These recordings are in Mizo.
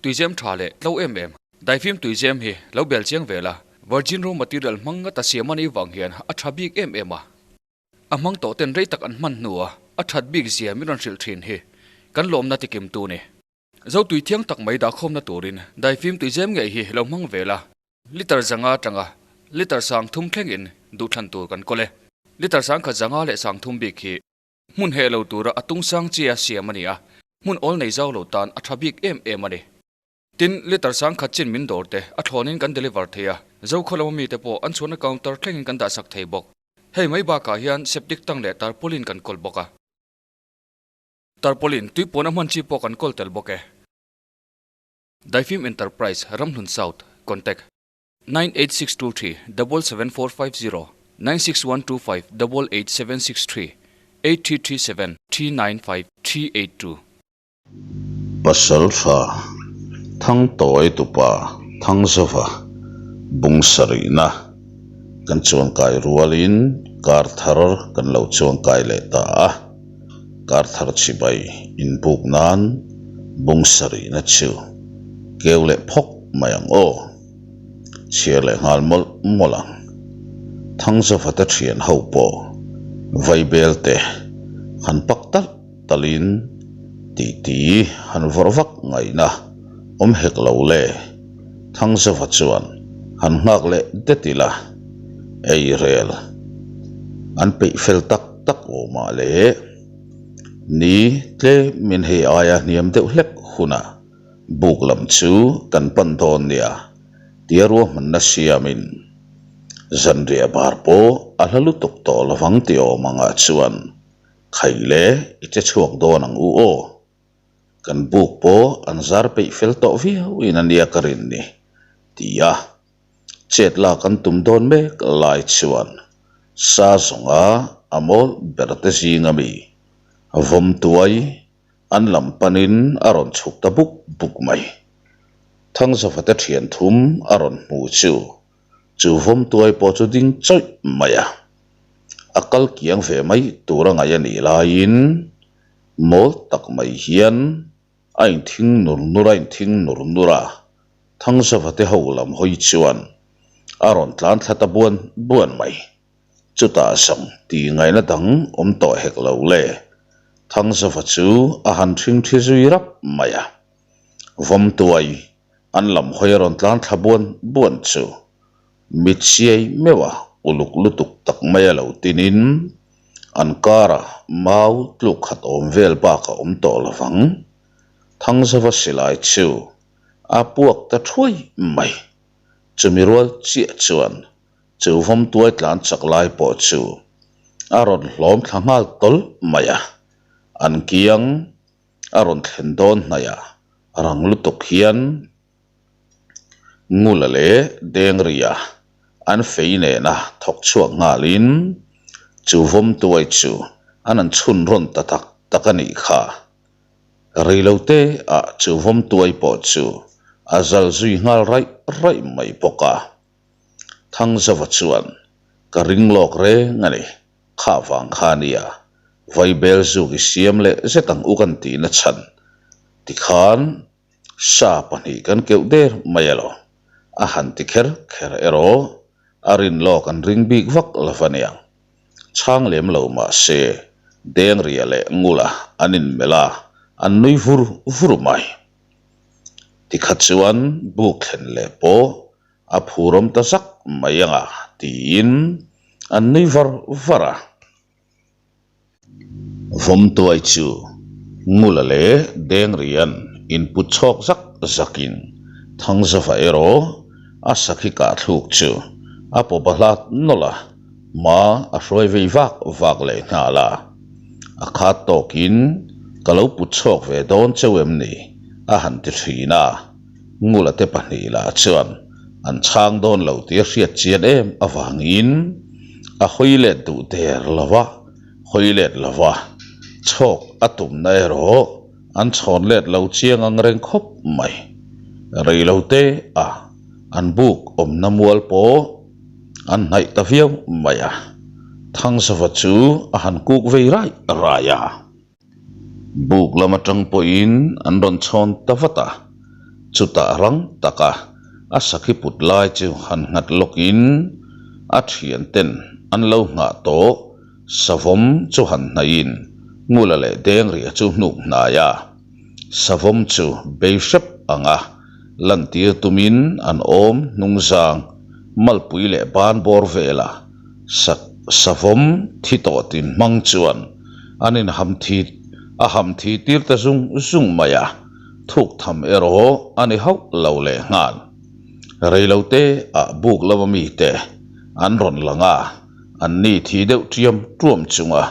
Tuizem tha leh tlo em em. Daifim tuizem hi lo bel chiang ve la, virgin raw material hmang ngata siam a nih vang hian a tha bik em em a. A hmang tawh ten rei tak an hman hnua a that bik zia min rawn hrilh thin hi kan lawmna tikim tu ni. Zo tui thiang tak mai dahkhawmna turin daifim tuizem ngei hi lo hmang ve la. Liter zanga atanga liter sang thum thlengin duhthlan tur kan kawl e. Liter sang khat zanga leh sang thum bik hi hmun heh lo tura a tung sang chia siam a ni a, hmun awl nei zau lo tan a tha bik em em a ni. Tin, liter sang khat chin min dawr te a thlawnin kan deliver thei a, Zokhaw lama mite pawh an chhuahna counter thlengin kan dahsak thei bawk. Hei mai bakah hian septic tank leh tarpaulin kan kawl bawk a. Tarpaulin tuipuan a hman chi pawh kan kawl tel bawk e. Daifim Enterprise, Ramhlun South, Contact, 98623 77450 96125 88763 8337 395 382. Pasaltha Thangtawi tupa Thangzova bung sarihna kan chuangkai rualin kar thar kan lo chuangkai leh ta a. Kar thar chibai inbuk nan bung sarihna chu keu leh phawk mai ang aw. Chhiar leh nghal mawlh mawlh ang. Thangzavata thian ho pawh vaibel te han pak talh talhin titi han vawrh vak ngaihna awm hek lo le. Thangzava chuan han nghak leh det ila ei rel an peih fel tak tak awmah leh ni tlemin hei aia hniam deuh hlek hunah buk lam chu kan pan dawn nia tia ruahmanna siamin zanriah bar pawh a hla lutuk tawh lovang tih awm angah chuan khaih leh i che chhuak dawn ang u aw. Kan buk pawh an zar peih fel tawh viauin a nia ka rin ni tia Chet lak an tum dawn mek lai chuan sa zawnga a mawl ber te zing ami vawm tuai an lam panin a rawn chhuk ta buk buk mai. Thangzava te thian thum a rawn hmu chu chu vawm tuai pawh chu ding chawih mai a, a kal kiang ve mai tur a ngaih a nih laiin mawl tak mai hian A inthing nur nur a inthing nur nur a, Thangzava te ho lam hawi chuan a rawn tlan thla ta buan buan mai. Chutah zawng tih ngaihna dang awm tawh hek lo le. Thangzava chu a han thing thi zui rap mai a. Vawmtuai an lam hawi a rawn tlan thla buan buan chu mit siai meuh a uluk lutuk tak mai a lo tinin An karah mau tluk khat awm vel bak a awm tawh lo vang. Thangzava silai chu a puak ta thuai mai. Chumi rual chiah chuan chu vawmtuai tlan chak lai pawh chu a rawn hlawm thla nghal tawlh mai a. An kiang a rawn thlen dawn hnaih a rang lutuk hian Ngula leh Dengria an fei nena thawk chhuak nghalin chu vawmtuai chu an han chhun rawn ta tak tak a nih kha. Reilote ah chu vawmtuai pawh chu a zal zui nghal raih raih mai bawk a. Thangzava chuan ka ring lawk reng a ni, kha vang kha nia, vaibel zuk i siam leh zet ang u kan tihna chhan tikhan Sa pahnih kan keuh der mai elo? A han ti kher kher erawh a rin lawk an ring bik vak lo va niang. Chhang lem lo mah se Dengria leh Ngula an inmelh a, an nui vur vur mai. Tikha chuan buk thlen leh pawh a phurawm ta zak mai anga tiin an nui var var a. Vawmtuai chu Ngula leh Dengrian input chhawk zak zakin Thangzava erawh a sakhi kah thluk chu a pawp a hlat nawlh a, hma a hruai vei vak vak leh nghal a. A khat tawkin ka lo put chhawk ve dawn cheu em ni? a han ti thin a. Ngula te pahnih lah chuan an chhang dawn lo tih a hriat chian em avangin a hawi let duh der lo va, hawi let lo va, chhawk a tumna erawh an chhawn let lo chiang ang reng khawp mai. Rei lo te a an buk awmna mual pawh an hnaih ta viau mai a, Thangzava chu a han kuk vei raih raih a. Buk lam atang pawhin an rawn chhawn ta vat a. Chutah rang taka a sakhi put lai chu han nghat lawkin a thianten an lo nghah tawh savawm chu han hnaihin Ngula leh Dengria chu hnuk hnai a. Savawm chu bei hrep anga lantir tumin an awm hnungzang malpui leh ban bawr vela sak savawm thi tawh tin hmang chuan an inham thi a ham thi tir ta zung zung mai a, thuk tham erawh a ni hauh lo leh nghal. Reilote ah buk lama mite an rawn lang a, an ni thi deuh ṭiam ṭuam chunga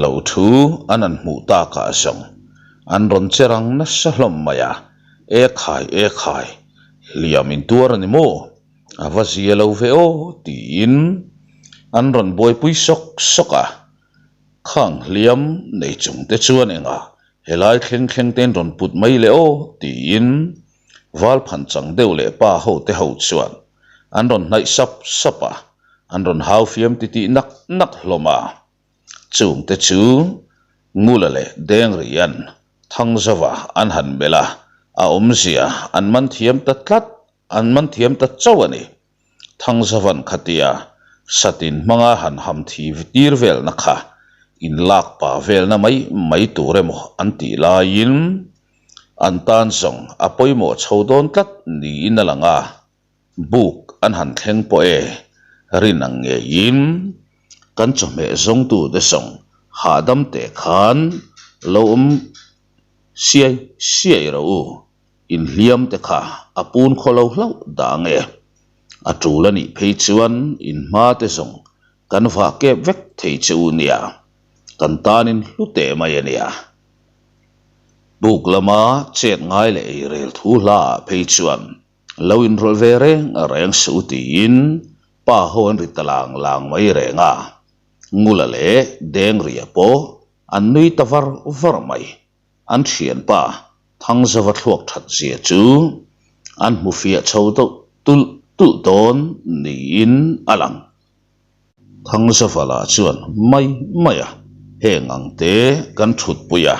lo thu an han hmuh takah zawng an rawn che rang nasa hlawm mai a, E khai, e khai, hliam in tuar a ni maw? A va zia lo ve aw tiin an rawn buaipui sawk sawk a, khang hliam nei chung te chuan engah helai thleng thleng te in rawn put mai le aw tiin val phan chang deuh leh pa ho te ho chuan an rawn hnaih sap sap a, an rawn hau fiam titih nak nak hlawm a. Chungte chu Ngula leh Dengrian Thangzauva an han melh a, a awmzia an man thiam ta tlat, an man thiam ta chauh a ni. Thangzauvan khatia satin hmanga han ham thi tir velna kha inlak pa velna mai mai tur emaw an tih laiin an tan zawng a pawimawh chho dawn tlat niin a lang a. Buk an han thleng pawh e, rin ang ngeiin kan chawhmeh zawngtute zawng hahdam teh khan lo awm siai siai rawh u, inhliam te kha a pun khaw lo hlauh dah ang e. A tul a nih phei chuan in hma te zawng kan vah kep vek thei che u nia, kan tanin hlu teh mai a nia. Buk lama chet ngai leh eirel thu hla ah phei chuan Lo inrawlh ve reng reng suh tiin pa ho an ri ta lang lang mai reng a, Ngula leh Dengria pawh an nui ta var var mai. An thianpa Thangzauva thluak that zia chu an hmu fiah chho deuh tulh tulh dawn niin a lang. Thangzavala chuan mai mai a, heng ang te kan thutpui a,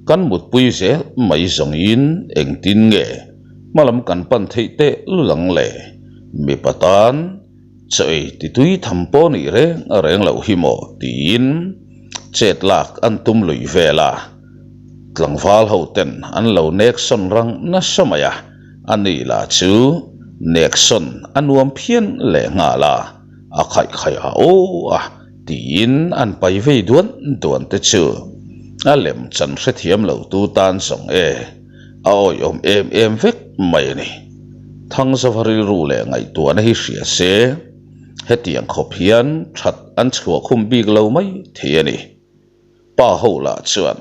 kan mutpui zel mai zawngin engtin nge hmalam kan pan theih teh lulang le? Mipa tan chaw ei ti tui tham pawh nih reng reng loh hi maw tiin chet lak an tum lui vel a, tlangval ho ten an lo nek sawn rang nasa mai a, ani lah chu nek sawn a nuam phian leh nghal a. A khaih khaih a aw a tiin an pai vei duan duan te chu a lem chan hrethiam lo tu tan zawng e a awihawm em em vek mai a ni. Thangzauva rilru leh ngaihtuahna hi hria se hetiang khawp hian that an chhuah khum bik lo mai thei a ni. Pa ho lah chuan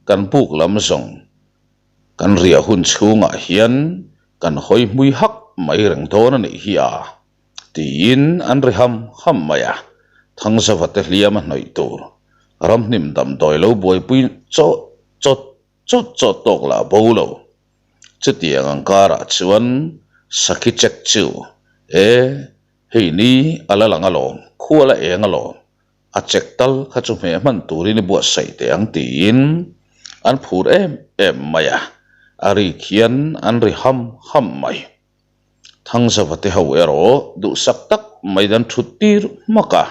kan buk lam zawng kan riah hun chhungah hian kan hawi hmui hak mai reng dawn a nih hi a. Tiin an ri ham ham mai a, Thangzauva te hliam a hnawih tur ramhnim damdawi lo buaipui chawt chawt chawt chawt tawk lah bo lo. Chutiang ang karah chuan Sakhi check chu e, hei ni a la lang alawm, khua la eng alawm, a check tal kha chu hmeh hman turin i buatsaih teh ang tiin an phur em em mai a, a rik hian an ri ham ham mai. Thangzauva te ho erawh duhsak tak mai dan thut tir hmak a,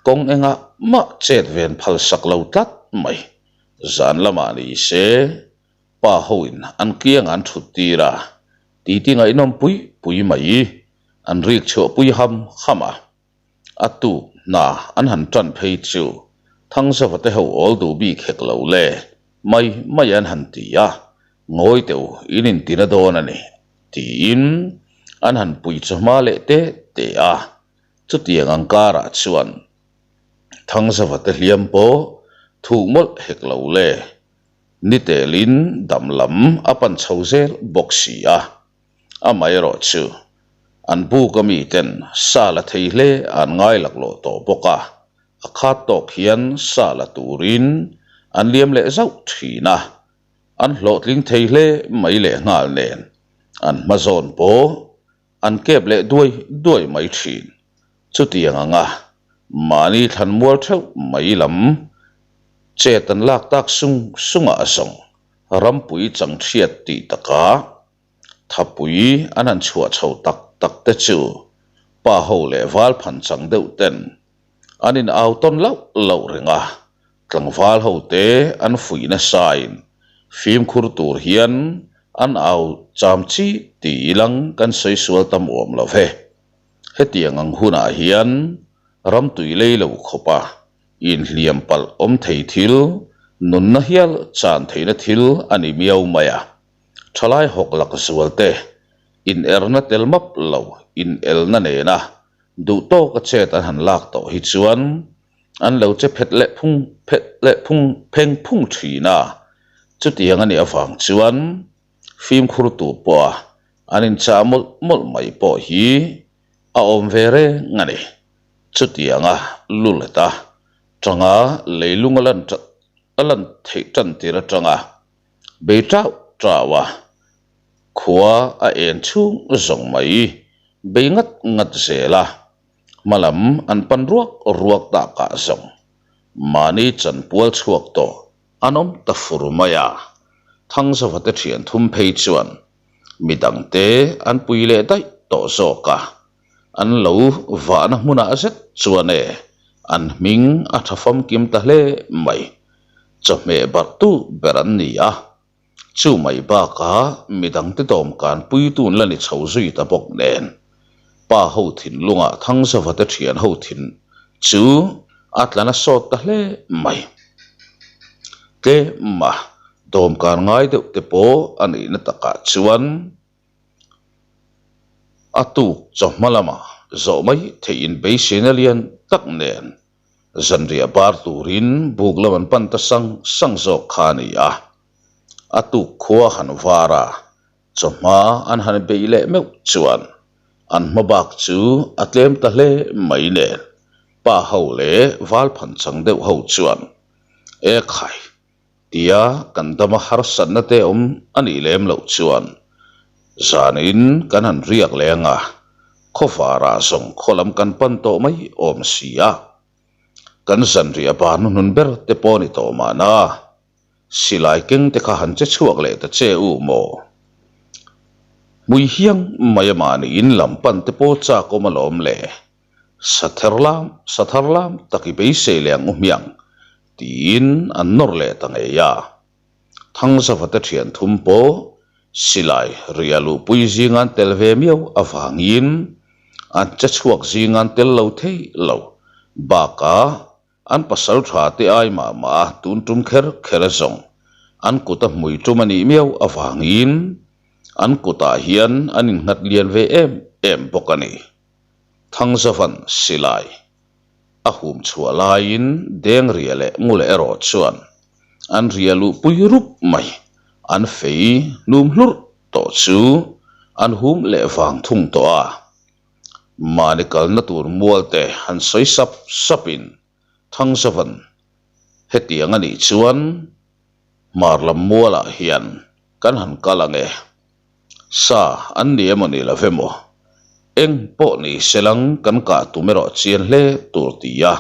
kawng engah mah chet ven phal sak lo tlat mai. Zan lamah ni se, pa hoin an kiangah an thut tir a, titi ngaihnawm pui pui mai an rik chhuah pui ham ham a. A tuk hna an han tan phei chu Thangzauva te ho awl duh bik hek lo le mai mai an han ti a, Ngawi teh u, in intina dawn a ni, tiin an han pui chawhma leh te te a. Chutiang ang karah chuan Thangzauva te hliam pawh thuk mawlh hek lo le, ni telin dam lam a pan chho zel bawk si a. Amaherawh chu an buk a miten sa la thei hle an ngai laklawh tawh bawk a, a khat tawk hian sa la turin an liam leh zauh thin a. An hlawhtling thei hle mai leh nghal nen an hma zawn pawh an kep leh duai duai mai thin. Chutiang anga mahni thlan mual theuh mai lam chet an lak tak sung sungah zawng rampui chang chhiat tih takah. Thapui an han chhuah chho tak tak te chu pa ho leh val phan chang deuh ten an in au tawn lauh lauh reng a, tlangval ho te an fuih nasain fimkhur tur hian an au cham chi ti ilang kan sawi sual tam awm lo ve. Hetiang ang hunah hian ramtui lei lo khawpa inhliam palh awm thei thil, nunna hial chan theihna thil a ni miau mai a. Thalai hawk lak zual te, inerna tel map lo inelna nena duh tawka chet an han lak tawh hi chuan an lo che phet leh phung phet leh phung pheng phung thin a. Chutiang a nih avang chuan fimkhur tur pawha an inchah mawlh mawlh mai pawh hi a awm ve reng a ni. Chutianga lu let a tanga leilung a lan a lan theih tan tir atanga bei tau tau a, khua a en chhung zawng mai bei ngat ngat zel a, hma lam an pan ruak ruak takah zawng mahni chanpual chhuak tawh an awm ta fur mai a, Thangzova te thian thum phei chuan midangte an pui leh daih tawh zawk a. An lo vahna hmunah zet chuan e, an hming a tha famkim ta hle mai. Chawhmeh barhtu ber an ni a, chu mai bakah midangte dawmkan puitun la ni chho zui ta bawk nen. Pa ho thinlungah Thangzava te thian ho thin chu a tla na sawt ta hle mai. Tlema dawmkan ngai deuh te pawh a nihna takah chuan. A tuk chawhma lamah zawh mai theihin beiseina lian tak nen zanriah bar turin buk lam an pan ta sang sang zawk kha a ni a. A tuk khua han var a, chawhma an han beih leh meuh chuan an hma bak chu a tlem ta hle mai nen pa ho leh val phan chang deuh ho chuan, Ekhai! Tia kan dama harsatna te awm a nih lem loh chuan zanin kan han riak leng a, khawvarah zawng khaw lam kan pan tawh mai awm si a. Kan zanriah bar hnuhnun ber te pawh ni tawh mahna, silai keng te kha han che chhuak leh ta che u maw? Hmui hiang mai a mahni in lam pan te pawh chak awm alawm le. Sather lam, sather lam tak i beisei leh ang u hmiang, tiin an nawr leh ta ngei a. Thangzava te thian thum pawh silai ria luhpui zinga an tel ve miau avangin an che chhuak zinga an tel lo thei lo. Bakah an pasal tha te ai mah mah a tun tum kher kher a zawng an kut a hmui tum a nih miau avangin an kutah hian an innghat lian ve em em bawk a ni. Thangzavan silai a hum chhuah laiin Dengria leh Ngula erawh chuan an ria luhpui rup mai, an fei hnum hlurh tawh chu an hum leh vang thung tawh a. Mahni kalna tur mual te han sawi sap sapin Thangzavan hetiang a nih chuan hmar lam mualah hian kan han kal ang e. Sa an ni emaw ni lo emaw, eng pawh ni se lang kan kah tum erawh chian hle tur ti a,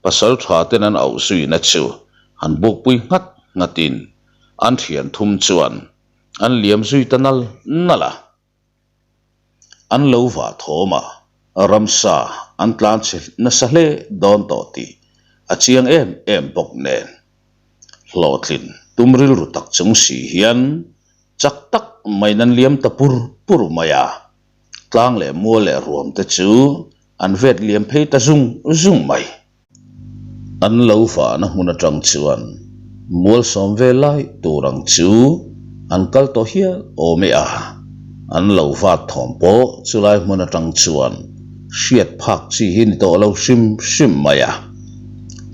pasal tha ten an auh zuina chu han bukpui nghat nghatin an thian thum chuan an liam zui ta nal nal a. An lo vah thawm a, ramsa an tlan chhe nasa hle dawn tawh tih a chiang em em bawk nen. Hlawhtlin tum rilru tak chung si hian chak tak maiin an liam ta pur pur mai a, tlang leh mual leh ruam te chu an vet liam phei ta zung zung mai. An lo vahna hmun atang chuan mual sawm vel lai tur ang chu an kal tawh hial awm e a, an lo vat thawm pawh chulai hmun atang chuan hriat phak chi hi ni tawh lo hrim hrim mai a.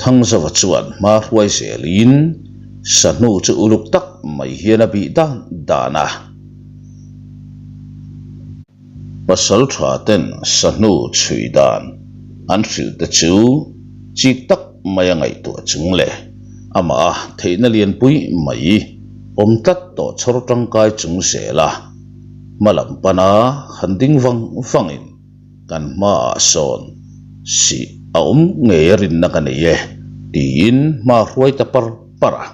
Thangzova chuan hma hruai zelin sahnu chu uluk tak mai hian a bih dan dan a. Pasal tha ten sahnu chhui dan an hrilh te chu chik tak mai a ngaihtuah chung leh amah a theihna lianpui mai awm tlat tawh chhawr tangkai chung zel a hma lam pana han ding vang vangin kan hmaah sawn sih a awm ngei a rinna ka nei e tiin hma hruai ta par par a.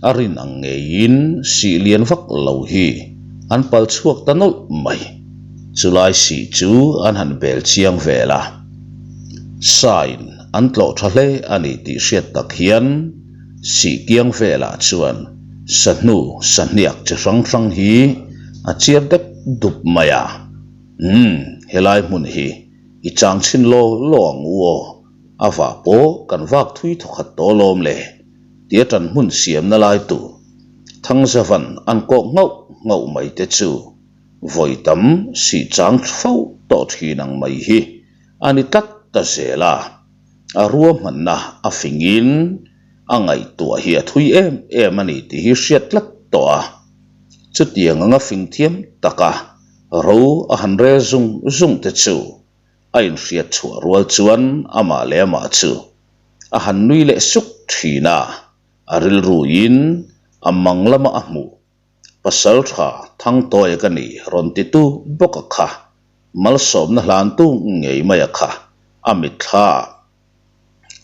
A rin ang ngeiin sih lian vak lo hi an pal chhuak ta nawlh mai. Chulai sih chu an han bel chiang vel a. Sain an tlawh tha hle a ni tih hriat tak hian sih kiang velah chuan sahnu sahniak chi hrang hrang hi a chiar dep dup mai a. Umm, helai hmun hi i chang chhin law law ang u aw, a vah pawh kan vak thui thawkhat tawh lawm le tia tan hmun siamna lai tur Thangzavan an kawk nghauh nghauh mai te chu vawi tam sih chang fo tawh thin ang mai hi a ni tlat ta zel a, a ruahmanna a fingin a ngaihtuah hi a thui em em a ni tih hi hriat tlat tawh a, chutiang anga fing thiam taka ro a han rel zung zung te chu a inhriat chhuah rual chuan amah leh amah chu a han nui leh suk thin a, a rilruin a mang lama a hmuh. Pasal tha Thangtawia ka ni rawn titu bawk a kha, malsawmna hlantu ngei mai a kha a mitthla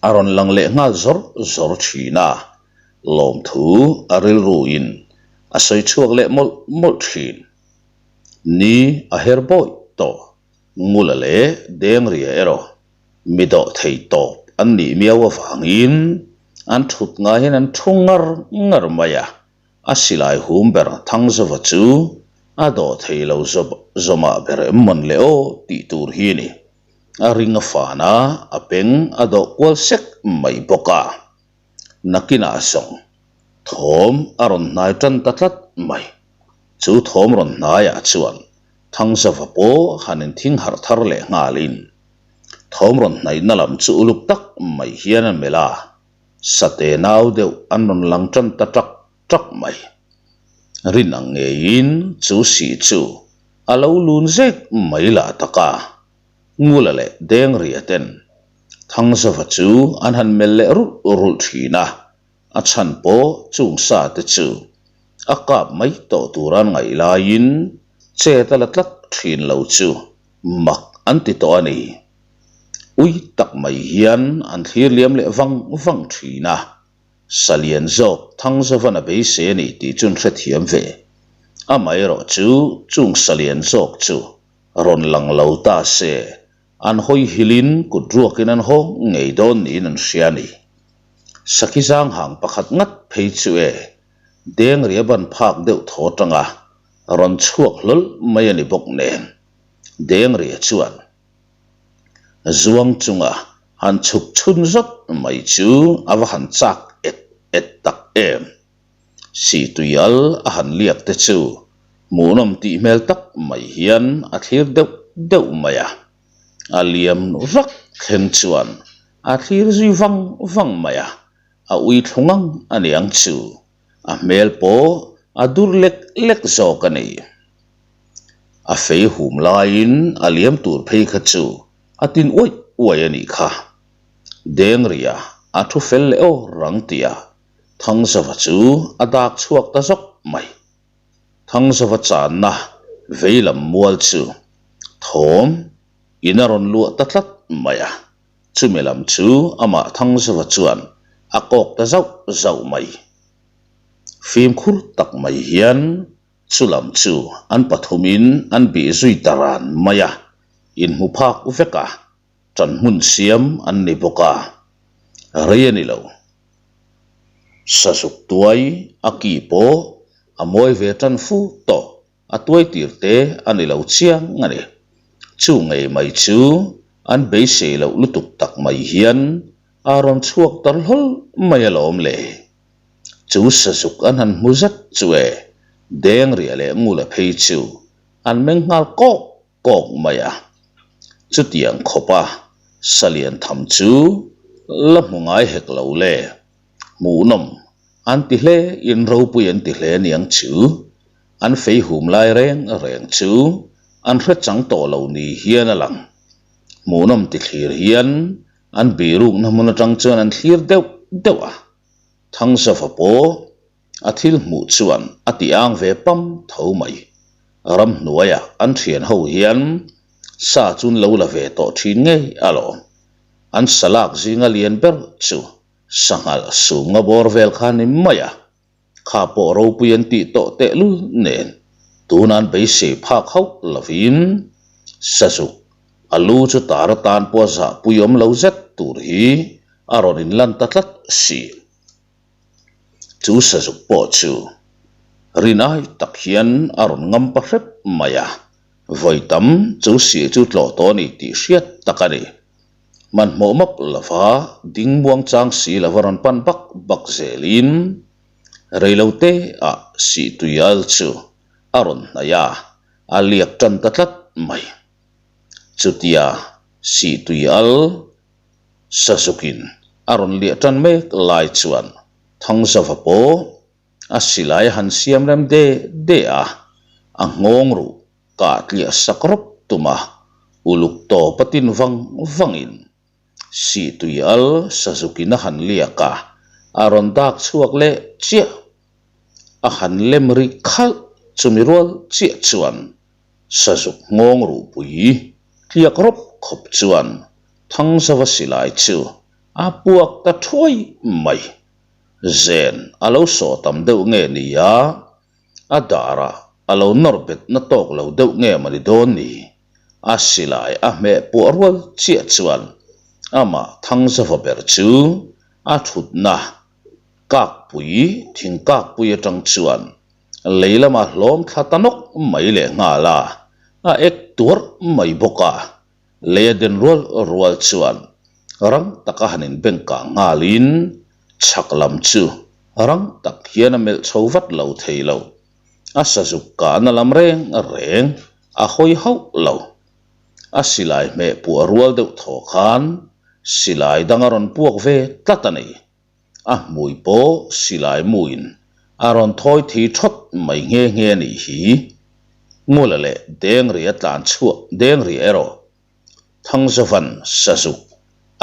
a rawn lang leh nghal zawr zawr thin a, lawmthu a rilruin a sawi chhuak leh mawlh mawlh thin. Ni a her bawi tawh, Ngula leh Dengria erawh mi dawh thei tawp an nih miau avangin an thut ngaiin an thu ngar ngar mai a. A silai hum ber Thangzova chu a dawh thei lo zawmah ber em mawn le aw tih tur hi a ni. A ring a fan a, a beng a dawh kual sek mai bawk a. Nakinah zawng thawm a rawn hnai tan ta tlat mai. Chu thawm rawn hnaiah chuan Thangzova pawh han inthing harh thar leh nghalin thawm rawn hnaihna lam chu uluk tak mai hian a melh a. Sate nau deuh an rawn lang tan ta tak tak mai. Rin ang ngeiin chu sih chu a lo lun zek mai lah tak a, Ngula leh Dengria ten Thangzova chu an han melh leh rulh rulh thin a, a chhan pawh chung sa te chu a kap mai tawh tur an ngaih laiin chet a la tlat thin lo chu mak an ti tawh a ni. Ui tak mai hian an thlir liam leh vang vang thin a, Salian zawk Thangzavan a beisei a ni tih chu an hrethiam ve. Amaherawh chu chung Salian zawk chu rawn lang lo ta se, an hawi hilin kut ruakin an hawng ngei dawn niin an hria a ni. Sakhi zang hang pakhat ngat phei chu e, Dengria ban phak deuh thaw tanga rawn chhuak hlawl mai a ni bawk nen. Dengria chuan Zuang chunga han chhuk chhun zawt mai chu a va han chak et et tak em. Situial a han liak te chu hmuhnawm tih hmel tak mai hian a thlir deuh deuh mai a. A liam rak thleng chuan a thlir zui vang vang mai a, a ui thlu ngang a niang chu. A hmel pawh a dur lek lek zawk a ni. A fei hum laiin a liam tur phei kha chu a tin uaih uaih a nih kha. Dengria a thu fel leh aw rang tia Thangzava chu a dak chhuak ta zawk mai. Thangzava channa veilam mual chu thawm in a rawn luah ta tlat mai a. Chumi lam chu amah Thangzava chuan a kawk ta zauh zauh mai. Fimkhur tak mai hian chu lam chu an pathumin an bih zui ta ran mai a, inhmu phak vek a, ṭan hmun siam an ni bawk a, rei a ni lo. Sazuk tuai a ki pawh a mawi ve ṭan fu tawh. A tuai tir te a ni lo chiang a ni. Chu ngei mai chu an beisei loh lutuk tak mai hian a rawn chhuak ta hlawl mai alawm le. Chu sazuk an han hmu zet chu e, Dengria leh Ngula phei chu an meng nghal kawk kawk mai a. Chutiang khawpa salian tham chu la hmu ngai hek lo le. Hmuhnawm an ti hle in ropui an ti hle aniang chu. An fei hum lai reng reng chu an hre chang tawh lo ni hian a lang. Hmuhnawm ti thlir hian an birukna hmun atang chuan an thlir deuh deuh a. Thangzava pawh a thil hmuh chuan a ti ang ve pam tho mai. Ramhnuaia an thian ho hian sa chu an lo la ve tawh thin ngei alawm. An sa lak zinga lian ber chu sanghal sum nga bawr vel kha ni mai a. Kha pawh ropui an tih tawh tehlul nen. Tuna an beisei phak hauh lovin Sazuk a lu chu tar atan pawh a zahpui awm lo zet tur hi a rawn inlan ta tlat si. Chu Sazuk pawh chu rinai tak hian a rawn ngam pa hrep mai a, vawi tam chu sih chu tlawh tawh a ni tih hriat tak a ni. Hmanhmawh map lova ding muang chang si lova rawn pan bak bak zelin Reilote ah Sihtui al chu a rawn hnaih a, a liak tan ta tlat mai. Chutia Sihtui al Sazukin a rawn liah tan mek lai chuan Thangzava pawh a silai a han siam rem de de a, a nghawng ruh kah tliah sak rawp tum a, uluk tawp a tin vang vangin Sihtui al Sazukin a han liak a, a rawn dak chhuak leh chiah. A han lem ri khalh chumi rual chiah chuan Sazuk nghawng ruhpui tliak rawp khawp chuan Thangzava silai chu a puak ta thuai mai. Zen a lo sawh tam deuh nge ni a, a darah a lo nawr bet na tawk lo deuh nge mawni dawn ni? A silai a hmeh puah rual chiah chuan amah Thangzava ber chu a thutna kakpui thing kakpui atang chuan lei lama hlawm thla ta nawk mai leh nghal a, a ek tuarh mai bawk a. Lei a den rual rual chuan rang taka han inbengkah nghalin chhak lam chu rang tak hian a melh chho vat lo thei lo. A sazuk kahna lam reng reng a hawi hauh lo. A silai hmeh puah rual deuh thaw khan silai dang a rawn puak ve tlat a ni. A hmui pawh silai muin a rawn thawi thi thawt mai nghe nghe a nih hi. Ngula leh Dengri a tlan chhuah Dengri erawh Thangzavan Sazuk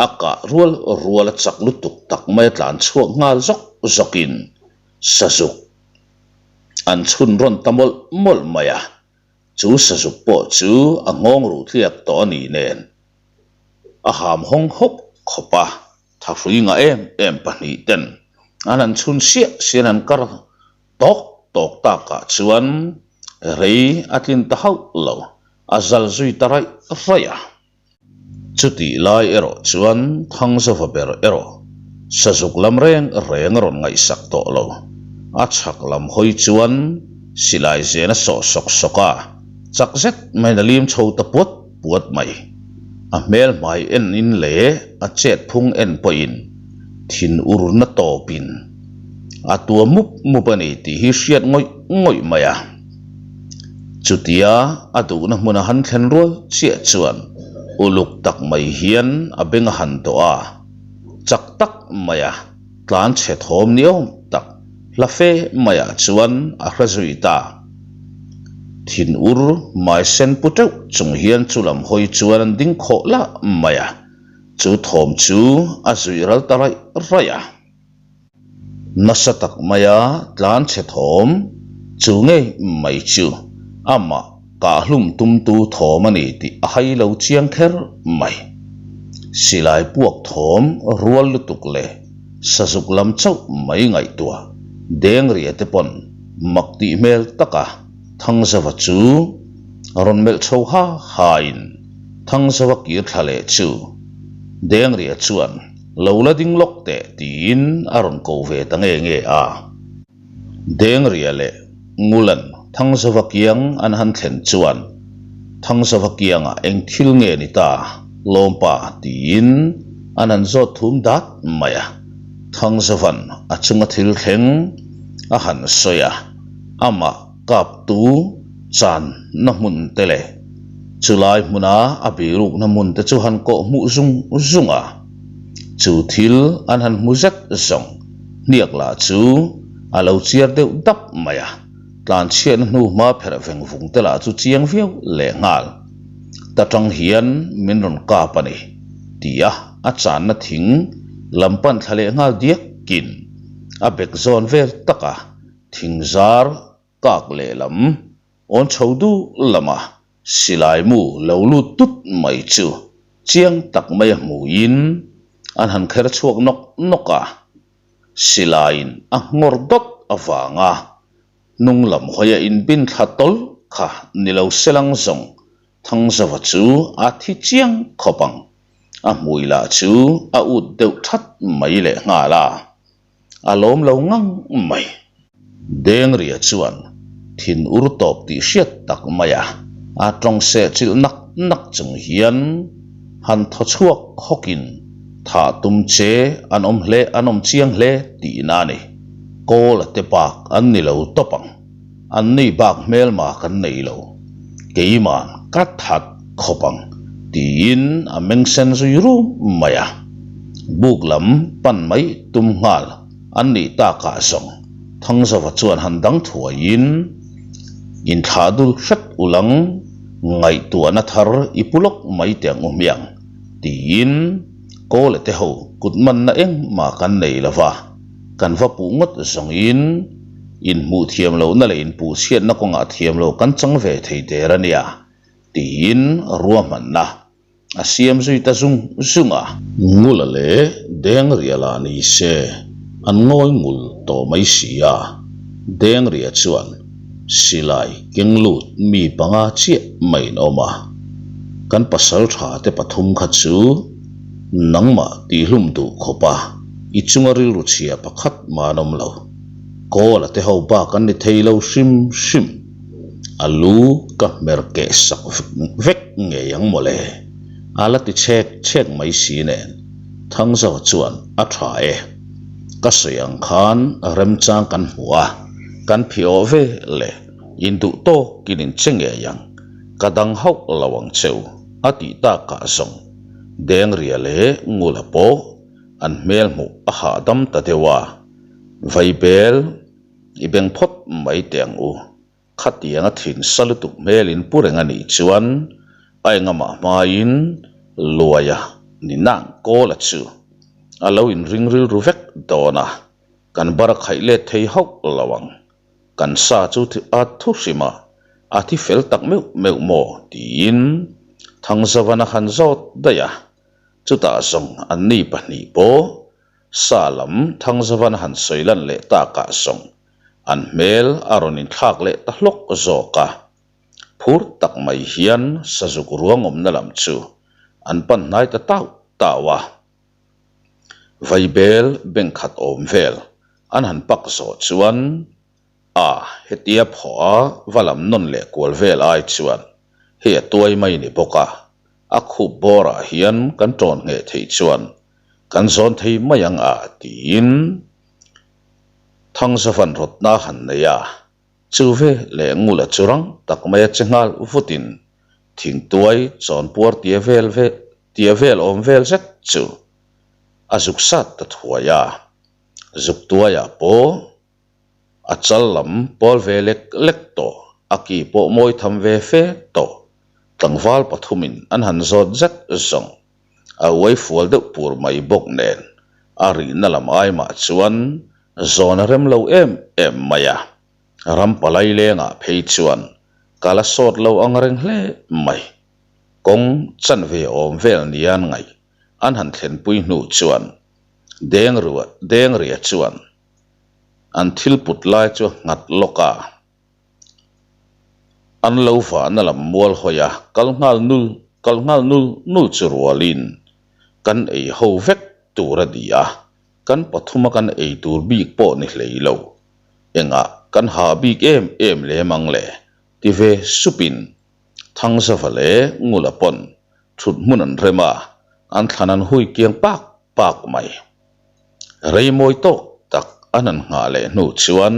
a kah rual rual a chak lutuk tak mai a tlan chhuak nghal zawk zawkin Sazuk an chhun rawn ta mawlh mawlh mai a, chu Sazuk pawh chu a nghawng ruh tliak tawh a nih nen a ham hawng hawp khawp a. Thahrui ngah em em pahnihten an han chhun siah sian an kar tawk tawk takah chuan rei a tlin ta hauh lo, a zal zui ta raih raih a. Chutih lai erawh chuan Thangzova ber erawh Sazuk lam reng reng a rawn ngaihsak tawh lo. A chhak lam hawi chuan silai zen a sawh sawk sawk a, chak zet maiin a lim chho ta puat puat mai. A hmel hmai en in leh a chet phung en pawhin thin urna tawpin a tua mup mup a ni tih hi hriat ngawih ngawih mai a. Chutia a duhna hmuna han thlen rual chiah chuan uluk tak mai hian a beng a han dawh a, chak tak mai a. Tlan chhe thawm ni awm tak hla fe maiah chuan a hre zui ta. Thin ur hmai sen pu teuh chung hian chu lam hawi chuan an ding khawh lah mai a, chu thawm chu a zuih ral ta raih raih a. Nasa tak maia tlan chhe thawm chu ngei mai chu amah Kahhlum tumtu thawm a ni tih a hai lo chiang kher mai. Silai puak thawm rual lutuk leh sazuk lam chauh mai ngaihtuah Dengria te pawn mak tih hmel taka Thangzava chu rawn melh chho ha ha in Thangzava kir thla leh chu Dengria chuan lo la ding lawk teh tiin a rawn ko ve ta nge nge a. Dengria leh Ngulan Thangzava kiang an han thlen chuan Thangzava kiangah eng thil nge ni ta Lawmpa tiin an han zawt thum dat mai a. Thangzavan a chunga thil thleng a han sawi a, amah kaptu channa hmun te leh chulai hmuna a birukna hmun te chu han kawh hmuh zung zung a. Chu thil an han hmu zet zawng hniak lah chu a lo chiar deuh dap mai a, tlanchhiatna hnu hma pherh veng vung te lah chu chiang viau leh nghal. Ta tang hian min rawn kap a ni, ti a a channa thing lam pan thla leh nghal diakin a bek zawn vel taka thing zar kak lehlam awn chho duh lama Silai mu lo lut tut mai chu chiang tak mai a hmuin an han kher chhuak nawk nawk a, silaiin a nghawr dawt avanga hnung lam hawi a inbin thla tawlh. kha ni lo selang zawng Thangzauva chu a thi chiang khawp ang. A hmui lah chu a ut deuh that mai leh nghal a, a lawm lo ngang mai. Dengria chuan thin ur tawp tih hriat tak mai a, a tawng seh chilh nak nak chung hian han thaw chhuak hawkin thah tum che an awm hle an awm chiang hle tihna a ni. Kawl a te bak an ni lo tawp ang. An ni bak hmelma kan nei lo. Keiman ka that khawp ang tiin a meng sen zui rum mai a. Buk lam pan mai tum nghal. An nih takah zawng Thangzauva chuan han dang thuaiin inthlah dul hret ulang ngaihtuahna thar i pu lawk mai teh ang u hmiang tiin Kawle te ho kut manna engmah kan nei lo va, kan va puh ngawt zawngin inhmuh thiam lohna leh inpuhchhiatna kawngah thiam lo kan chang ve thei der a nia tiin ruahmanna A siam zui ta zung zung a. Ngula leh Dengria lah ni se an ngawi ngul tawh mai si a. Dengria chuan silai keng lut mi panga chiah mai in awm a. Kan pasal tha te pathum kha chu nangmah tihhlum duh khawp a, i chunga rilru chhia pakhat mah an awm lo. Kawla te ho bak an ni thei lo hrim hrim. A lu ka hmer keh sak vek ngei ang mawle. A la ti chhek chhek mai si nen Thangzau chuan a tha e. Ka sawi ang khan remchang kan hmu a, kan phiawh ve le induh tawkin in che ngei ang, ka dang hauh lo ang cheu a tih takah zawng Dengria leh Ngula pawh an hmel hmuh a hahdam ta deuh a, Vaibel I beng phawt mai teh ang u. Khatianga thin sa lutuk hmelin pu reng a nih chuan a engamah hmain Luaia ni nang Kawla chu a lo inring rilru vek dawn a, kan bar a khaih let thei hauh lo ang. Kan sa chu a thu hrim a, a thi fel tak meuh meuh maw tiin Thangzavana han zawt daih a, chutah zawng anni pahnih pawh Sa lam Thangzavan han sawi lan leh takah zawng an hmel a rawn inthlak leh ta hlawk zawk a. Phur tak mai hian sazuk ruang awmna lam chu an pan hnai ta tau tau a. Vaibel bank khat awm vel an han pak zawh chuan a hetia phawh a va lam nawn leh kual vel ai chuan hei a tuai mai ni bawk a, a khup bawrah hian kan tawn ngheh theih chuan Kan zawn thei mai ang a tiin Thangzavan rawtna han nei a, chu ve leh Ngula chu rang tak mai a che nghal vutin thingtuai chawnpuar tia vel ve tia vel awm vel zet chu a zuk sat ta thuai a, zuktuaiah pawh A chal lam pawl ve lek lek tawh, a ki pawh mawi tham ve fe tawh. Tlangval pathumin an han zawt zet zawng. A uai fual deuh pur mai bawk nen a rihna lam ai mah chuan zawn a rem lo em em mai a. Ram palai lengah phei chuan ka la sawt lo ang reng hle mai. Kawng chanve awm vel nian ngaih an han thlenpui hnu chuan Dengrua Dengria chuan An thil put lai chu a nghat lawk a, an lo vahna lam mual hawi a, kal nghal nul kal nghal nul nul chu rualin kan ei ho vek tur a ni a, kan pathuma kan ei tur bik pawh ni hlei lo. Engah kan hah bik em em lem ang le ti ve supin Thangzava leh Ngula pawn thut hmun an rem a, an thlan an hui kiang pak pak mai. Rei mawi tawk tak an han nghah leh hnu chuan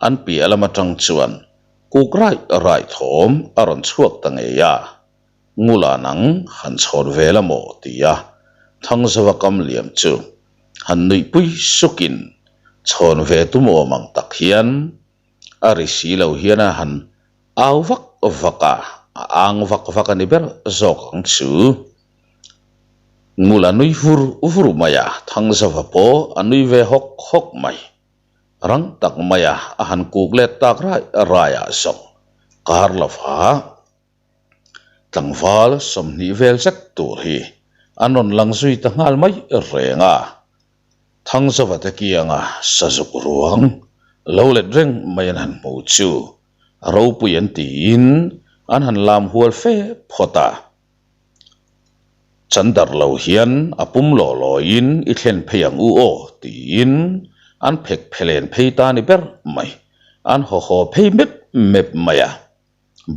an piah lam atang chuan kuk raih raih thawm a rawn chhuak ta ngei a, Ngula nang han chhawn ve la maw tia Thangzauva kam liam chu han nuihpui sukin chhawn ve tum awm ang tak hian a ri si lo hian a han au vak vak a, a ang vak vak a ni ber zawk ang chu. Ngul a nui vur vur mai a, Thangzauva pawh a nui ve hawk hawk mai. Rang tak mai a, a han kuk let tak rai rai ah zawng kar lova tlangval 20 vel zet tur hi an rawn lang zui ta nghal mai reng a. Thangzauva te kianga sazuk ruang lo let reng mai an han hmu chu. Ropui an tiin an han lam hual fe phawt a. Chandar lo hian a pum lawh lawiin i thlen phei ang u aw tiin an phek phelen phei ta ni ber mai. An haw haw phei mep mep mai a.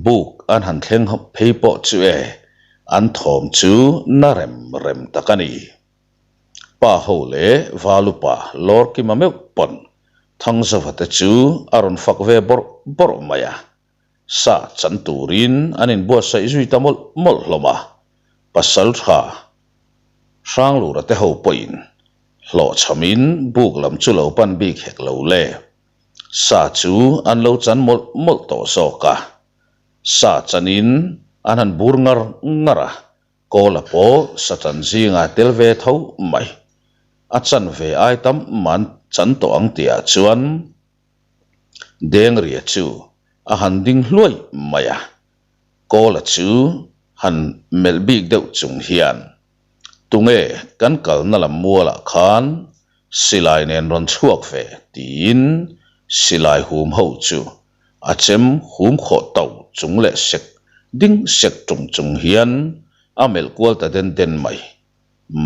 Buk an han thleng phei pawh chu e, an thawm chu na rem rem tak a ni. Pa ho leh Valupa Lawrkima meuh pawn Thangzova te chu a rawn fak ve bawrh bawrh mai a. Sa chan turin an inbuatsaih zui ta mawlh mawlh hlawm a, pasal tha Hranglura te ho pawhin hlawhchhamin buk lam chu lo pan bik hek lo le. Sa chu an lo chan mawlh mawlh tawh zawk a, sa chanin an han bur ngar ngar a, Kawla pawh Satan zingah tel ve tho mai. A chan ve ai tam man chan tawh ang tihah chuan Dengria chu a han ding hluai mai a. Kawla chu han melh bik deuh chung hian, Tunge kan kalna lam mualah khan silai nen rawn chhuak ve tiin silai hum ho chu A chem hum khawh to chung leh sek ding sek tung chung hian a melh kual ta den den mai.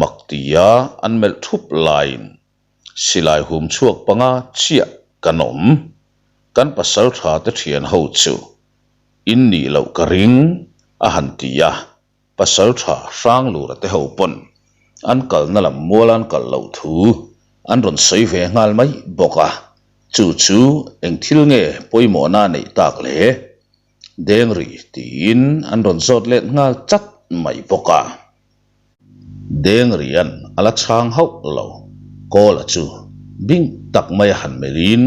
Mak tia an melh thup laiin silai hum chhuak panga chiah kan awm. Kan pasal tha te thian ho chu in nih loh ka ring a han ti a. Pasal tha Hranglura te ho pawn an kalna lam mual an kal loh thu an rawn sawi ve nghal mai bawk a, chu chu eng thil nge pawimawhna a neih tak le? Dengri tiin an rawn zawt let nghal chat mai bawk a. Dengrian a la chhang hauh lo, Kawla chu bing tak mai a han melhin,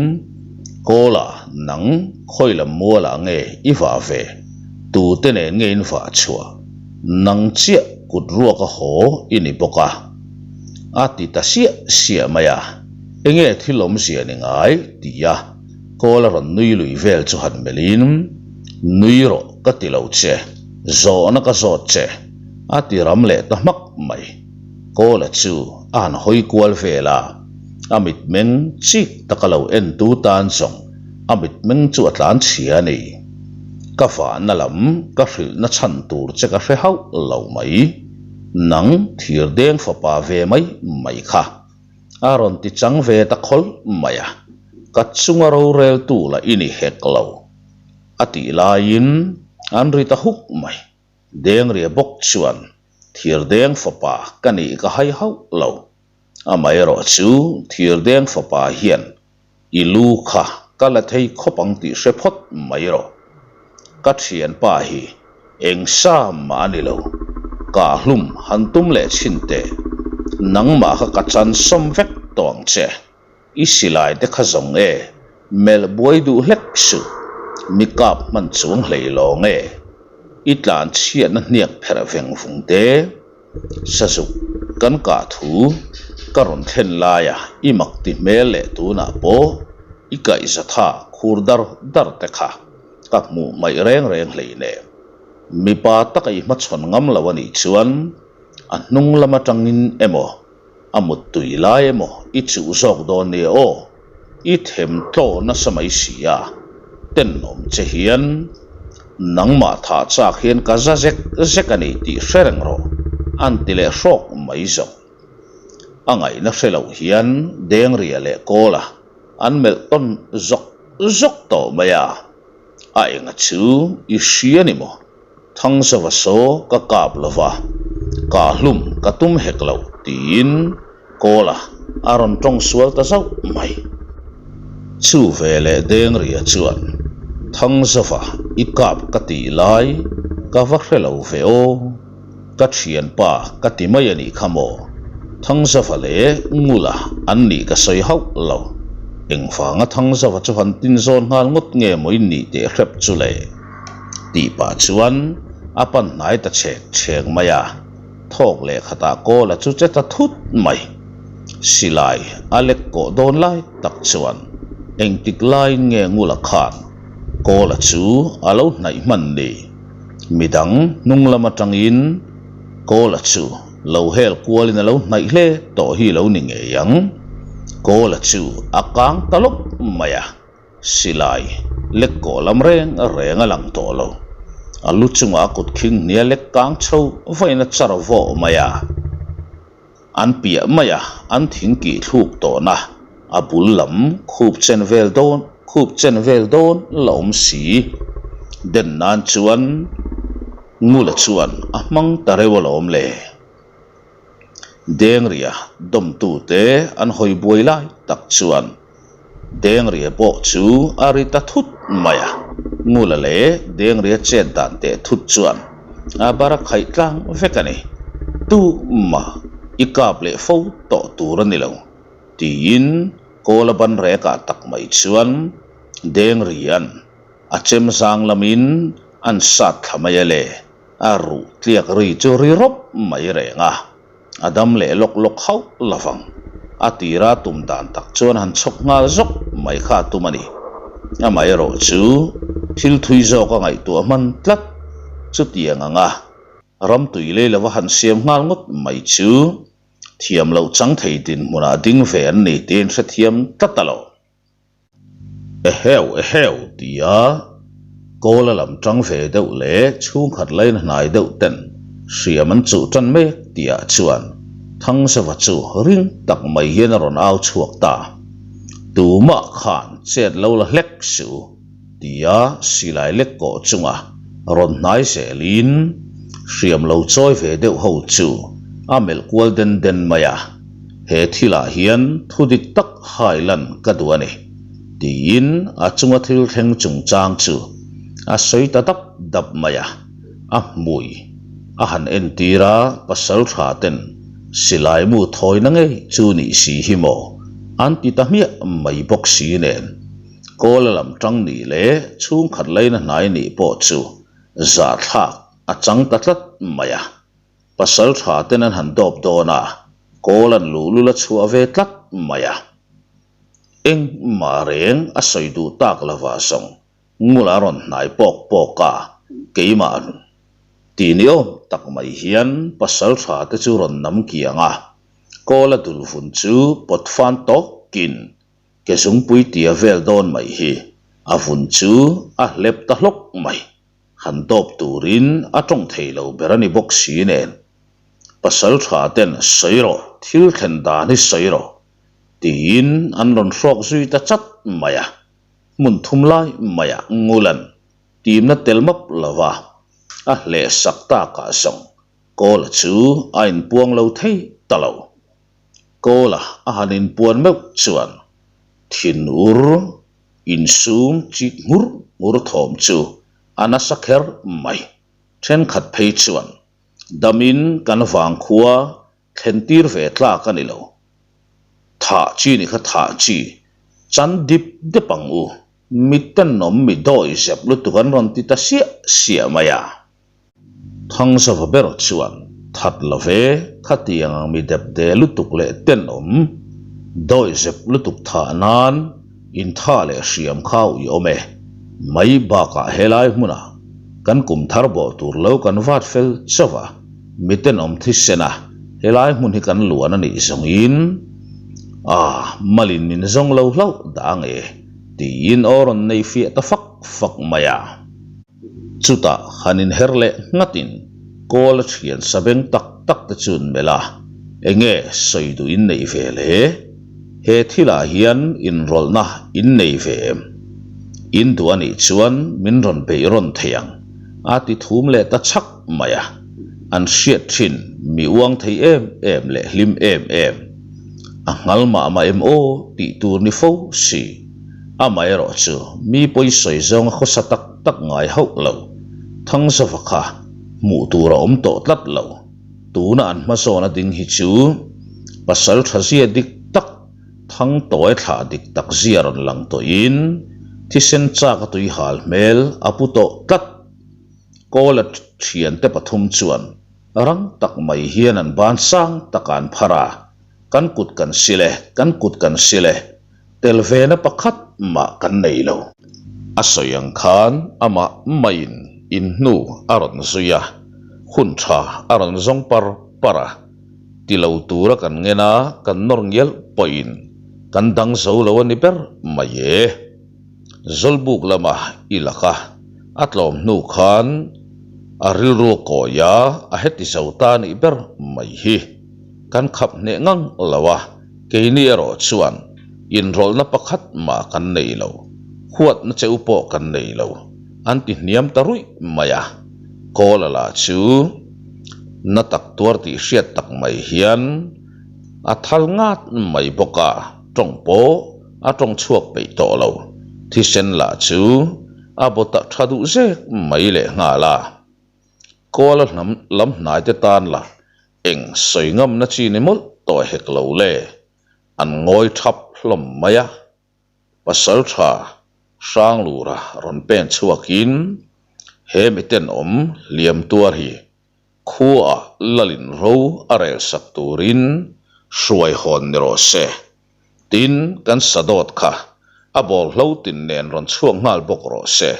Kawla nang khawi lam mualah nge i vah ve? Tute nen nge in vah chhuah? Nang chiah kut ruaka haw i ni bawk a. A ti ta siah siah mai a, Enge thil awmzia ni ngai? ti a Kawla rawn nui lui vel chu han melhin, Nui rawh ka ti lo che, zawhna ka zawt che, a ti ram leh ta hmak mai. Kawla chu a han hawi kual vel a, a mitmeng chik taka lo entu tan zawng a mitmeng chu a tlan chhia a ni. Ka vahna lam ka hrilhna chhan tur che ka hre hauh lo mai. Nang thirdeng fapa ve mai mai kha a rawn ti chang ve ta khawlh mai a, ka chunga roreltu lah i ni hek lo a tih laiin an ri ta huk mai. Dengria bawk chuan thirdeng fapa ka nih ka hai hauh lo. Amaherawh chu thirdeng fapa hian I lu kha ka la thei khawp ang tih hre phawt mai rawh. Ka thianpa hi eng sa mah a ni lo. Kah hlum han tum leh chhin teh. Nangmah kha ka chan sawm vek tawh ang che. I silai te kha zawng e, melh buai duh hlek suh. Mi kap hman chuang hlei lawng e. I tlan chhiatna hniak pherh veng vung te. Sazuk, kan kah thu ka rawn thlen laia i mak ti hmel leh tunah pawh i kaihza tha khur dar dar te kha ka hmuh hmaih reng reng hleinem. Mipa taka i hmachhawn ngam lo a nih chuan a hnung lam atangin emaw a muttui lai emaw i chuh zawk dawn nia aw. I them tlaw nasa mai si a, tenawm che hian nangmah thah chak hian ka za zek zek a ni tih hre reng rawh, an ti leh hrawk mai zawk. A ngaihna hre loh hian Dengria leh Kawla an melh tawn zawk zawk tawh mai a, a enga chu i hria ni maw? Thangzova saw ka kap lo va, kah hlum ka tum hek lo tiin Kawla a rawn tawng sual ta zauh mai. Chu ve leh Dengria chuan, Thangzova i kap ka tih lai ka va hre lo ve aw. Ka thianpa ka ti mai a nih kha maw? Thangzava leh Ngula an nih ka sawi hauh lo. Engvanga Thangzava chu han tin zawn nghal ngawt nge maw in nih teh hrep chu le? Tih pah chuan a pan hnai ta chhek chhek mai a, thawk leh khatah Kawla chu che ta thut mai. Silai a lek kawh dawn lai tak chuan engtik laiin nge Ngula khan Kawla chu a lo hnaih hman ni? Midang hnung lam atangin Kawla chu lo hel kualin a lo hnaih hle tawh hi lo ni ngei ang. Kawla chu a kang ta lawp mai a. Silai lek kawh lam reng reng a lang tawh lo. A lu chungah a kut khing hnia lek kang chho vain a char vawh mai a. An piah mai a, an thing kih thluk tawhna a bul lam khup chen vel dawn khup chen vel dawn la awm si. Den nan chuan Ngula chuan a hmang ta reuh alawm le. Dengria dawmtute an hawi buai lai tak chuan Dengria pawh chu a ri ta thut mai a, Ngula leh Dengria chet dan teh thut chuan a bar a khaih tlang vek a ni. Tumah i kap leh fo tawh tur a ni lo, tiin Kawla ban rekah tak mai chuan Dengria'n a chem zang lamin an sat thla mai a le. A ruh tliak ri chu ri rawp mai reng a, a dam leh lawk lawk hauh lo vang. A tira tum dan tak chuan han chhawk nghal zawk mai kha a tum a ni. Amaherawh chu thil thui zawk a ngaihtuah hman tlat. Chutiang anga ram tui lei lova han siam nghal ngawt mai chu thiam loh chang thei dinhmunah ding ve an ni tiin hrethiam tlat a lo. Eheu eheu tia Kawla lam tang ve deuh leh chhungkhat lain hnai deuh ten hriam an chuh tan mek tihah chuan Thangzava chu ring tak mai hian a rawn au chhuak ta. Tumah khan chet lo la hlek suh tia silai lek kawh chunga rawn hnai zelin hriam lo chawi ve deuh ho chu a melh kual den den mai a. He thilah hian thu dik tak hai lan ka duh a ni, tiin a chunga thil thleng chungchang chu a sawi ta dap dap mai a. A hmui a han entir a, pasal tha ten silai mu thawina ngei chu nih si hi maw an ti ta hmiah mai bawk si nen. Kawla lam tang nih leh chhungkhat laina hnai nih pawh chu zahthlak a chang ta tlat mai a. Pasal tha ten an han dawp dawn a, kawl an luhlul a chhuah ve tlat mai a. Engmah reng a sawi duh tak lova zawng ngula rawn hnai pawk pawk a, keimah ti ni awm tak mai hian pasal tha te chu rawn nam kiang a, kawl a dul vun chu pawt fan tawkin ke zungpui tia vel dawn mai hi a vun chu a hlep ta hlawk mai. Han dawp turin a tawng thei lo ber a ni bawk si nen, Pasal tha ten sawi rawh, thil thlen dan hi sawi rawh, tiin an rawn hrawk zui ta chat mai a. Hmun thum lai maiah Ngulan timna tel map lova a hleh sak takah zawng Kawla chu a inpuang lo thei ta lo. Kawla a han inpuan meuh chuan thinur Insum chik nghur nghur thawm chu a nasa kher mai. Thenkhat phei chuan damin kan vangkhua thlen tir ve tlak a ni lo. Thah chi ni kha thah chi, chan dip dep ang u, mitenawm mi dawi zep lutuk an rawn ti ta siah siah mai a. Thangzava ber chuan that lo ve, khatiang ang mi dep de lutuk leh tenawm, dawihzep lutuk thah nan intha leh hriam kha ui awm e. Mai bakah helai hmunah kan kum thar bawh tur lo kan vat fel chauh a, mi tenawm thisen a helai hmun hi kan luan a nih zawngin a malin min zawng lo hlauh dah ang e tiin aw rawn nei fiah ta fak fak mai a. Chutah han inher leh nghatin kawl a thian sa beng tak tak te chu an melh a, enge sawi duh in neih ve le? He thilah hian inrawlhna in nei ve em? In duh a nih chuan min rawn beih rawn thei ang, a ti thum leh ta chhak mai a. An hriat thin mi uang thei em em leh hlim em em. A nghal mah mah em aw tih tur ni fo si. Amaherawh chu mi pawi sawi zawng a khawsa tak tak ngai hauh lo. Thangzava kha hmuh tur a awm tawh tlat lo. Tuna an hmazawn a ding hi chu pasal tha zia dik tak, Thangtawi thlah dik tak zia rawn lang tawhin thisen chak a tui hal hmel a pu tawh tlat. Kawla thiante pathum chuan rang tak mai hian an ban sang takah an phar a, Kan kut kan sil e, kan kut kan sil e. Tel vena pakhat mah kan nei lo. A sawi ang khan amah maiin in hnu a rawn zui a, hun tha a rawn zawng par par a. Ti lo tura kan ngen a, kan nawr ngial pawhin kan dang zo lo a ni ber mai e. Zawlbuk lama i laka a tlawm hnu khan a rilru kawi a, a heti zo ta nih ber mai hi kan khap hneh ngang lo a, keini erawh chuan inrawlhna pakhat mah kan nei lo, huatna che u pawh kan nei lo, an ti hniam ta ruih mai a. Kawla lah chu na tak tuar tih hriat tak mai hian a thal ngat mai bawk a, tawng pawh a tawng chhuak peih tawh lo. Thisen lah chu a baw ta tha duh zek mai leh nghal a. Kawla hnam lam hnai te tan lah eng sawi ngamna chi ni mawlh tawh hek lo le, an ngawi thap hlawm mai a. Pasal tha Hranglura rawn pen chhuakin he mitenawm hliam tuar hi khuaah lalin ro a rel sak turin hruai hawn ni rawh se. Tin, kan sadawt kha a bawlhlo tin nen rawn chhuak nghal bawk rawh se.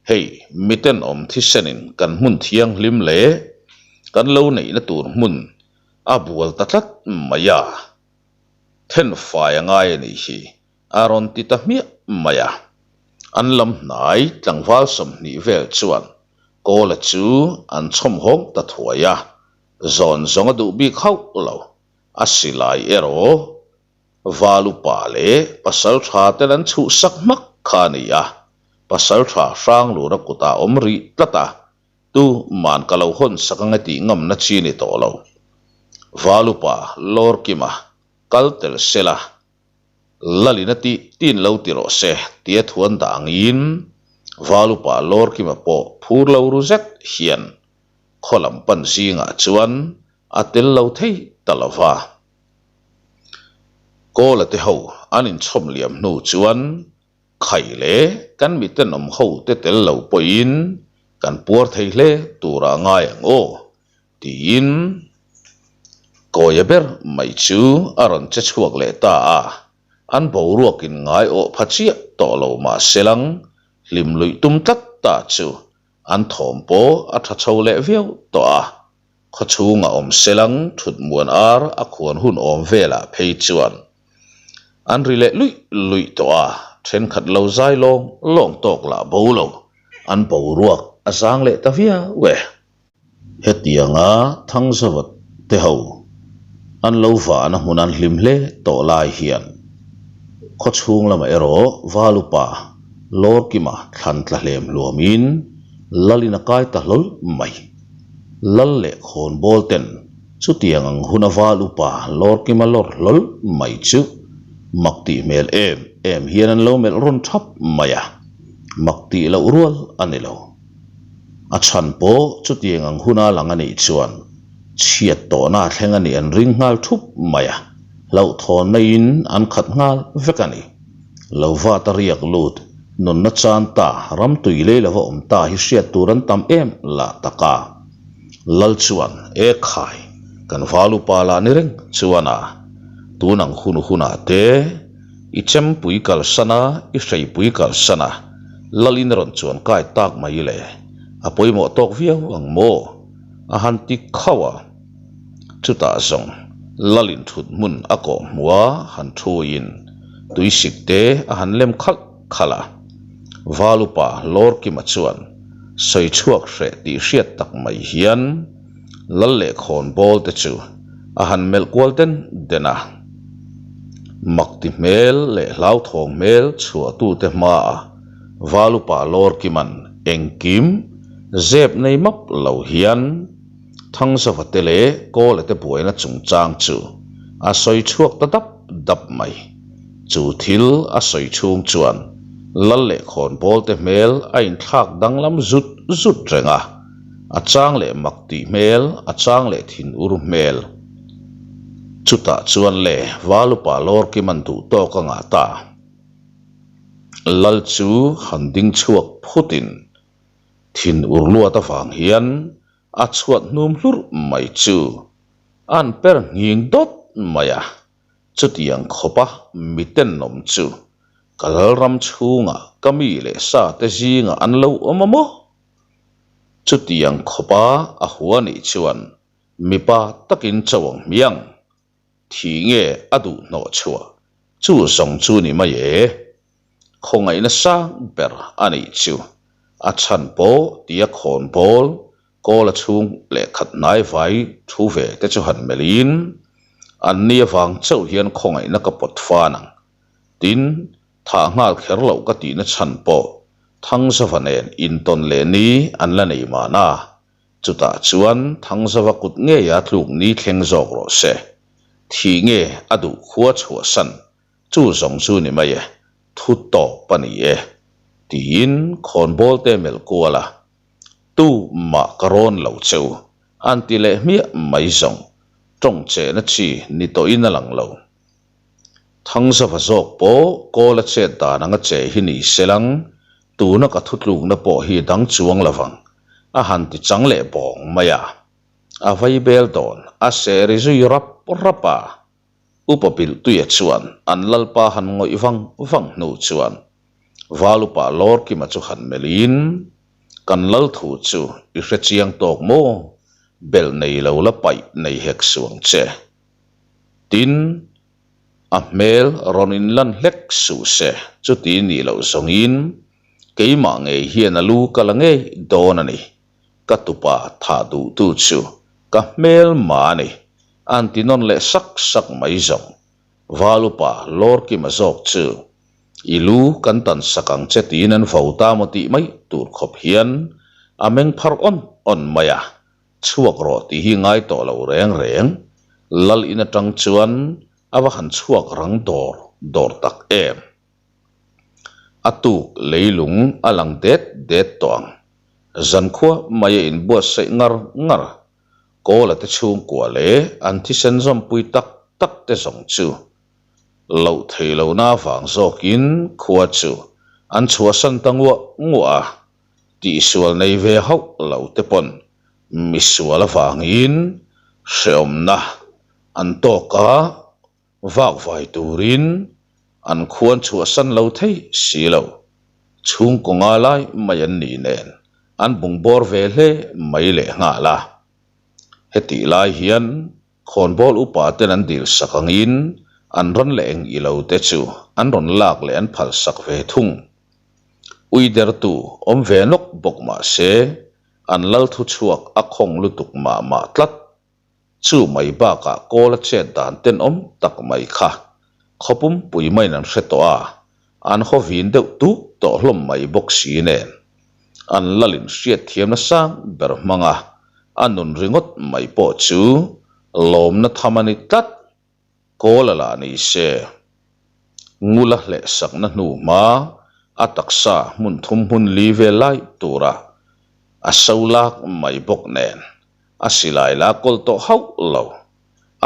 Hei, mitenawm thisenin kan hmun thianghlim leh kan lo neihna tur hmun a bual ta tlat mai a. Thenfai a ngai a nih hi, a rawn ti ta hmiah mai a. An lam hnai tlangval 20 vel chuan Kawla chu an chhawm hawng ta thuai a, zawn zawng a duh bik hauh lo, a silai erawh Val upa leh pasal tha ten an chhuhsak hmak kha a ni a, pasal tha Hranglura kutah awm rih tlat a, Tu man ka lo hawn sak ange tih ngamna chi ni tawh lo. Valupa Lawrkima kal tel sela, Lalina tih tin lo ti rawh se tia thuan dah angin Valupa Lawrkima pawh phur lo ru zet hian khaw lam pan zingah chuan a tel lo thei ta lo va. Kawla te ho an inchhawm liam hnu chuan Khai leh kan mitenawm ho te tel lo pawhin kan puar thei hle tura ngai ang aw tiin Kawia ber mai chu a rawn che chhuak leh ta a, an boruakin ngai awh pha chiah tawh lo mah selang hlim luih tum tlat ta chu an thawm pawh a tha chho leh viau tawh a, khawchhunga awm selang thut muan ar a khuan hun awm velah phei chuan An ri leh luih luih tawh a, thenkhat lo zai lawng lawng tawk lah bo lo, an boruak a zang leh ta viau e. Hetianga Thangzavat te ho an lo vahna hmun an hlim hle tawh lai hian khawchhung lamah erawh Valupa Lawrkima thlan tla hlem hluamin Lalin a kai ta hlawl mai. Lal leh khawnbawl ten chutiang ang hun a val upa Lawrkima lawr hlawl mai chu mak tih hmel em em hian an lo melh rawn thap mai a, mak tih loh rual a ni lo. A chhan pawh chutiang ang huna lang a nih chuan chhiat tawhna a thleng a nih an ring nghal thup mai a, hlauhthawnna in an khat nghal vek a ni. Lo vat a riak lut, nunna chan ta, ram tui lei lova awm ta hi hriat tur an tam em lah tak a. Lal chuan, E khai, kan val upa lah ni reng chuan a, tun ang hun hunah te i chempui kalsan a, i hreipui kalsan a, Lalin rawn chuan kai tak mai le, a pawimawh tawk viau ang maw? A han ti khauh a. Chutah zawng Lalin thut hmun a kawh hmuh a han thuin tuisik te a han lem khalh khalh a. Valupa Lawrkima chuan sawi chhuak hreh tih hriat tak mai hian Lal leh khawnbawl te chu a han melh kual den den a. Makti hmel leh hlauthawng hmel chhuahtute hmaah Valupa Lawrkima'n engkim zep nei map lo hian Thangzava te leh Kawla te buaina chungchang chu a sawi chhuak ta dap dap mai. Chu thil a sawi chhung chuan Lal leh Khawnbawl te hmel a inthlak danglam zut zut reng a, a chang leh mak tih hmel, a chang leh thin ur hmel. Chutah chuan le Valupa Lawrkima'n duh tawk a ngah ta. Lal chu han ding chhuak phutin Thin ur luat avang hian a chhuat hnum hlurh mai chu an per nghing dawt mai a, chutiang khawpa mitenawm chu ka lalram chhungah ka mi leh sa te zingah an lo awm a maw? Chutiang khawpa a hua nih chuan mipa takin cho ang hmiang. Thih nge a duh hnawh chhuah chu zawng chu ni mai e. Khawngaihna sang ber a nih chu. A chhan pawh tia khawnbawl Kawla chhung leh khat hnai vai thu ve te chu han melhin, an ni avang chauh hian khawngaihna ka pawt fan ang. Tin, thah nghal kher loh ka tihna chhan pawh Thangzava nen intawn leh ni an la nei mahna. Chutah chuan Thangzava kut ngeia tluk ni thleng zawk rawh se. Thih nge a duh khua chhuahsan chu zawng chu ni mai e, thu tawp a ni e, tiin khawnbawl te melh kual a. Tu mah ka rawn lo cheu, an ti leh hmiah mai zawng, tawng chehna chi ni tawhin a lang lo. Thangzava zawk pawh kawl a chet dan anga che hi ni se lang, tuna ka thutlukna pawh hi dang chuang lo vang, a han ti chang leh bawng mai a. A vai bel dawn, a seh ri zui rap rap a. Upa Bilhtuia chuan an lalpa han ngawih vang vang hnu chuan Valupa Lawrkima chu han melhin, Kan lal thu chu i hre chiang tawk maw? Belh nei lo la paih nei hek suang che. Tin, a hmel rawn inlan hlek suh se, chuti nih loh zawngin keimah ngei hian a lu ka la ngei dawn a ni. Ka tupa thah duhtu chu ka hmel mah a ni, an ti nawn leh sak sak mai zawng. Valupa Lawrkima zawk chu i lu kan tan sak ang che tiin an vo ta maw tih mai tur khawp hian a meng phar awn awn mai a. Chhuak rawh tih hi ngai tawh lo reng reng. Lal in atang chuan a va han chhuak rang dawr dawr tak em. A tuk leilung a lang det det tawh ang. Zankhua mai a inbuatsaih ngar ngar. Kawla te chhungkua leh an thisen zawmpui tak tak te zawng chu loh thei lohna avang zawkin khua chu an chhuahsan ta nguah nguah a. Tihsual nei ve hauh lo te pawn misual avangin hrehawmna an tawk a, vakvai turin an khuan chhuahsan lo thei si lo. Chhungkaw nga lai mai an ni nen an bungbawr ve hle mai lehnghal a. Hetih lai hian Khawnbawl upa ten an dil sak angin an rawn leh eng ilo te chu an rawn lak leh an phal sak ve thung. Ui dertu awm ve nawk bawk mah se an lal thu chhuak a khawng lutuk mah mah tlat. Chu mai bakah kawl a chet dan tenawm tak mai kha khawpum pui maiin an hre tawh a, an haw vin deuh tuk tawh hlawm mai bawk si nen an lalin hriatthiamna sang ber hmanga a nun ringawt mai pawh chu lawmna tham a ni tlat. Kawl a lah ni se, ngula hleh sakna hnu hma a taksa hmun thum hmun li vel lai tura a so lak mai bawk nen a silai la kawl tawh hauh lo.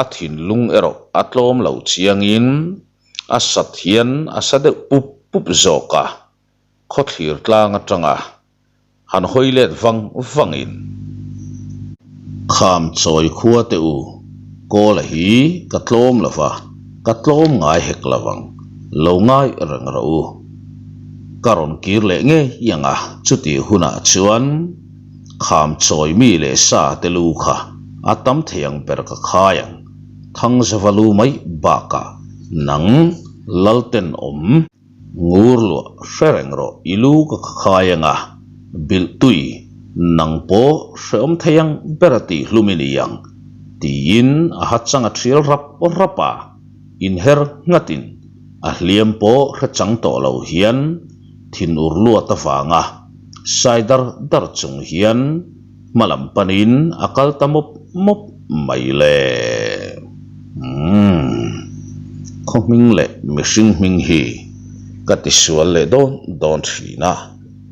A thinlung erawh a tlawm lo chiangin a sat hian a sa deuh pup pup zawk a, khawthlir tlang atanga han hawi let vang vangin. Kham chawi khua teh u, Kawla hi ka tlawm lo va, ka tlawm ngai hek lo vang, lo ngai reng rawh u. Ka rawn kir leh ngei ang a, chutih hunah chuan kham chawi mi leh sa te lu kha a tam thei ang ber ka khai ang, Thangzava lu mai bakah nang Lalten awm. Ngur luah hre reng rawh i lu ka khakhai anga bilh tui nang pawh hreawm thei ang ber a tih hlum i ni ang tiin a ha chang a thial rap rap a, inher nghatin a hliam pawh hre chang tawh lo hian thinur luat avanga sai dar dar chung hian hma lam panin a kal ta mawp mawp mai le. Umm. Khaw hming leh mihring hming hi ka tisual leh dawn dawn thin a,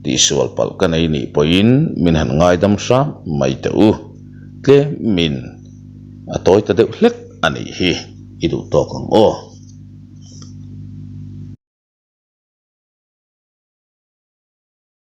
tihsual palh ka nei nih pawhin min han ngaidam hram mai teh u. Tlem min a tawi ta deuh hlek a nih hi i duh tawk ang aw.